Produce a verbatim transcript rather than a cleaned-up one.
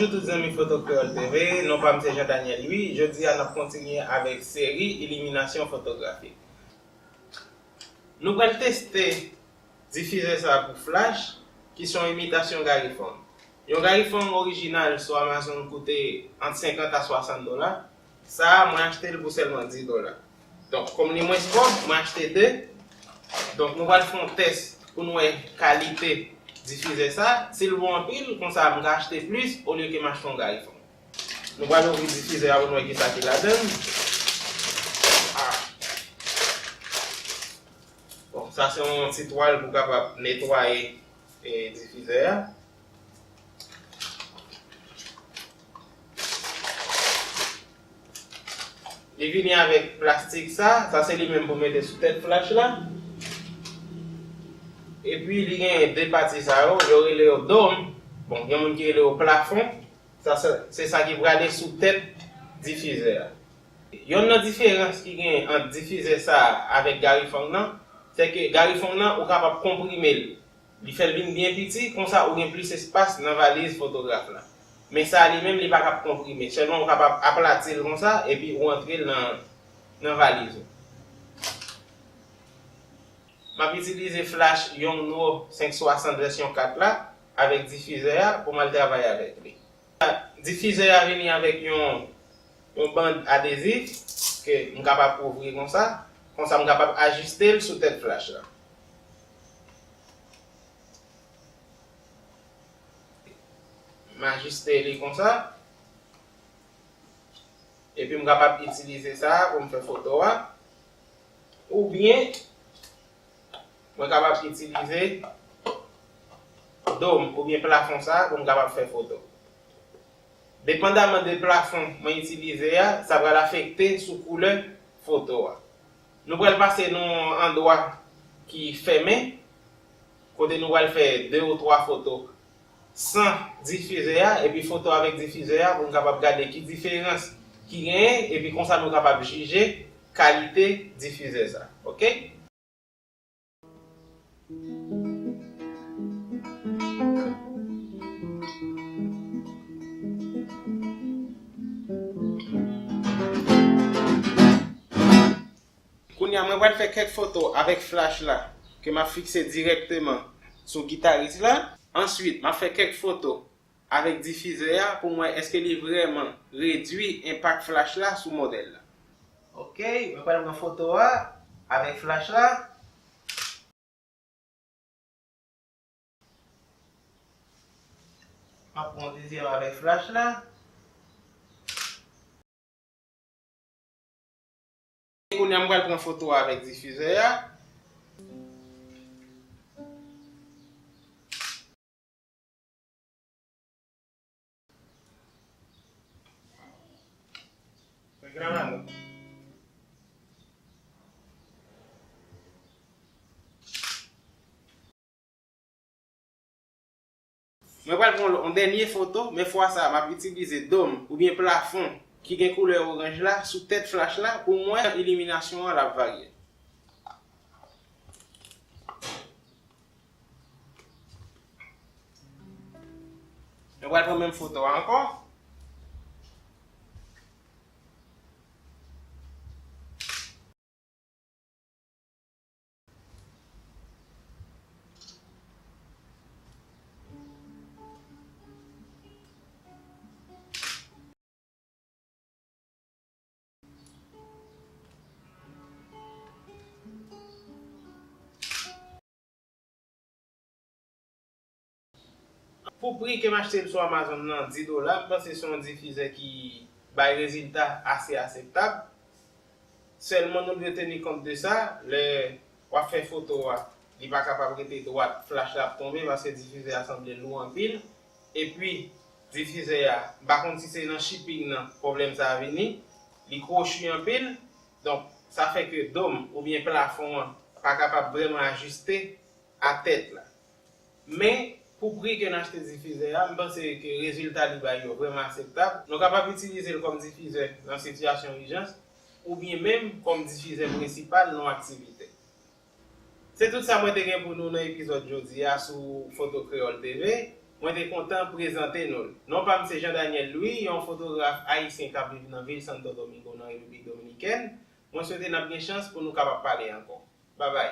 Bonjou tout zanmi Foto Kreyòl T V, non pa m se Jean Daniel Louis. Jodi a n ap kontinye avèk seri iliminasyon fotografik. Nou pral teste difizè sa a pou flash, ki se yon imitasyon Garifong. Yon Garifong orijinal sou Amazon koute ant senkant a swasant dola. Sa a, mwen achte l pou sèlman dis dola. Donk, kòm li mwens kòb, mwen achte de. Donk, nou pral fè yon tès pou n wè kalite difizè sa a. Si l bon anpil, konsa m ka achte plis olye ke m achte yon Garifong. Nou pral ouvri difizè a pou n wè kisa ki ladan l. Ah. Bon, sa se yon ti twal pou kapab netwaye, e, difizè a. Li vini avèk plastik sa, sa se li menm pou mete sou tèt flash la. Epi li gen de pati sa yo, yo rele yo dòm. Bon, gen moun ki rele yo plafon. Sa, sa, se sa ki prale sou tèt difizè a. Yonn nan diferans ki gen ant difizè sa a avèk Garifong nan, se ke Garifong nan, ou kapab konprime l. Li fè l vin byen piti, konsa ou gen plis espas nan valiz fotograf la. Men sa a li menm, li pa kab konprime. Sèlman ou kapab aplati l konsa, epi ou antre l nan, nan valiz ou. M ap itilize flash Yongnuo senk swasant vèsyon kat la avèk difizè a pou m al travay avèk li. Difizè a vini avèk yon, yon band adezif ke m kapab ouvri konsa. Konsa m kapab ajiste l sou tèt flash la. M ajiste li konsa. Epi m kapab itilize sa a pou m fè foto a. Oubyen, mwen kapab itilize dòm oubyen plafon sa a pou m kapab fè foto. Depandaman de plafon mwen itilize a, sa pral afekte sou koulè foto a. Nou pral pase nan yon andwa ki fèmen, kote nou pral fè de ou twa foto san difizè a, epi foto avèk difizè a, pou n kapab gade ki diferans ki genyen, epi konsa nou kapab jije kalite difizè sa. Oke? Kounye a, mwen pral fè kèk foto avèk flash la, ke m ap fikse dirèkteman sou gitaris la. Answit, m ap fè kèk foto avèk difizè a pou m wè èske li vrèman redwi enpak flash la sou modèl la. Oke, mwen pral pran foto a avèk flash la. M ap pran yon dezyèm avèk flash la. Kounye a, m pral pran foto a avèk difizè a. Mwen pral pran yon dènye foto, men fwa sa a, m ap itilize dòm oubyen plafon ki gen koulè oranj la sou tèt flash la pou m wè iliminasyon an l ap varye. Mwen pral pran menm foto a ankò. Pou pri ke m achte l sou Amazon nan, dis dola, m panse se yon difizè ki bay rezilta ase akseptab. Sèlman nou dwe teni kont de sa, lè w ap fè foto a, li pa kapab rete dwat, flash la ap tonbe paske difizè a sanble lou anpil. Epi, difizè a, m pa konn si se nan shipping nan pwoblèm sa a vini, li kwochi anpil. Donk, sa fè ke dòm oubyen plafon an pa kapab vrèman ajiste a tèt la. Men, pou pri ke n achte difizè a, m panse ke rezilta li bay yo vrèman akseptab. Nou kapab itilize l kòm difizè nan sitiyasyon ijans, oubyen menm kòm difizè prensipal nan aktivite. Se tout sa mwen te gen pou nou nan epizòd jodi a sou Foto Kreyòl T V. Mwen te kontan prezante nou l. Non pa m se Jean Daniel Louis, yon fotograf ayisyen k ap viv nan vil Santo Domingo nan Repiblik Dominikèn. Mwen swete n ap gen chans pou nou kapab pale ankò. Babay.